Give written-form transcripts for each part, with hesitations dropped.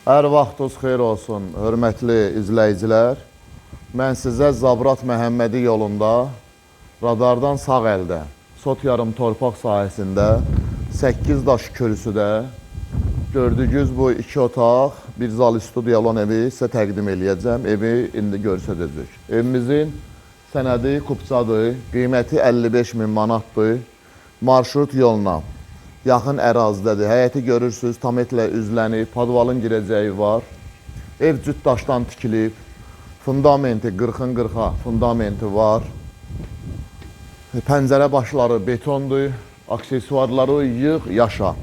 Hər vaxtınız xeyir olsun, hörmətli izləyicilər. Mən sizə Zabrat Məhəmmədi yolunda, radardan sağ əldə, sot yarım torpaq sahəsində, 8 daş kürsüdə gördüyünüz bu iki otaq, bir zal studiya olan evi sizə təqdim eləyəcəm. Evi indi göstərəcək. Evimizin sənədi kupçadır, qiyməti 55 min manatdır. Marşrut yoluna yaxın ərazidədir. Həyəti görürsünüz, tam etlə üzlənib, padvalın girəcəyi var. Ev cüt daşdan tikilib. Fundamenti 40-ın 40-a fundamenti var. Pəncərə başları betondur. Aksesuarları yığ, yaşa.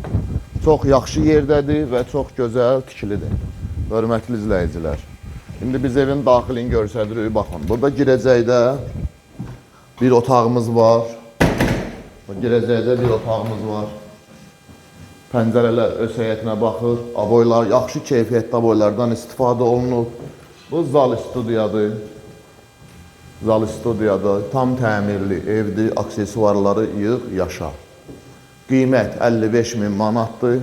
Çox yaxşı yerdədir və çox gözəl tikilidir. Hörmətli izləyicilər. İndi biz evin daxilini göstəririk. Baxın, burada girəcəkdə bir otağımız var. Girəcəkdə bir otağımız var. Pəncərələr öz həyətinə baxır. Aboylar, yaxşı keyfiyyətli aboylardan istifadə olunub. Bu zal studiyadır. Zal studiyadır. Tam təmirli evdir. Aksesuarları yığ, yaşa. Qiymət 55 min manatdır.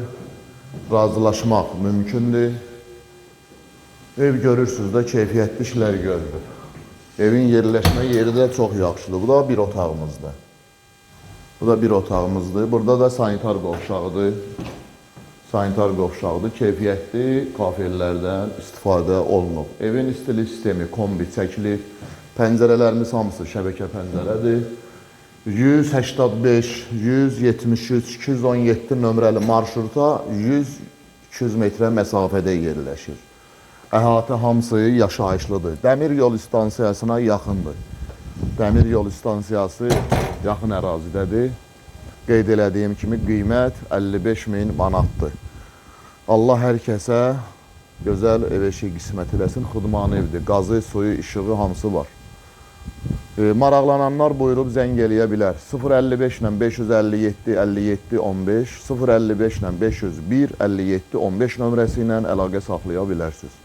Razılaşmaq mümkündür. Ev görürsünüz də keyfiyyətli işlər görülür. Evin yerləşmə yeri də çox yaxşıdır. Bu da bir otağımızdır. Bu da bir otağımızdır. Burada da sanitar qovşağıdır. Sanitar qovşağıdır. Keyfiyyətli kafelərdən istifadə olunub. Evin istilik sistemi kombi çəkilib. Pəncərələrimiz hamısı şəbəkə pəncərədir. 185, 173, 217 nömrəli marşruta 100-200 metrə məsafədə yerləşir. Əhatə hamısı yaşayışlıdır. Dəmir yol stansiyasına yaxındır. Dəmir yol stansiyası yaxın ərazidədir. Qeyd elədiyim kimi qiymət 55 min manatdır. Allah hər kəsə gözəl ev eşiyi qismət eləsin. Xudmanı evdir. Qazı, suyu, işığı hamısı var. Maraqlananlar buyurub zəng eləyə bilər. 055 ilə 557 57 15, 055 ilə 501 57 15 nömrəsi ilə əlaqə saxlaya bilərsiniz.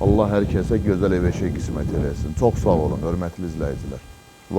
Allah hər kəsə gözəl ev eşiyi qismət eləsin. Çox sağ olun, hörmətli izləyicilər.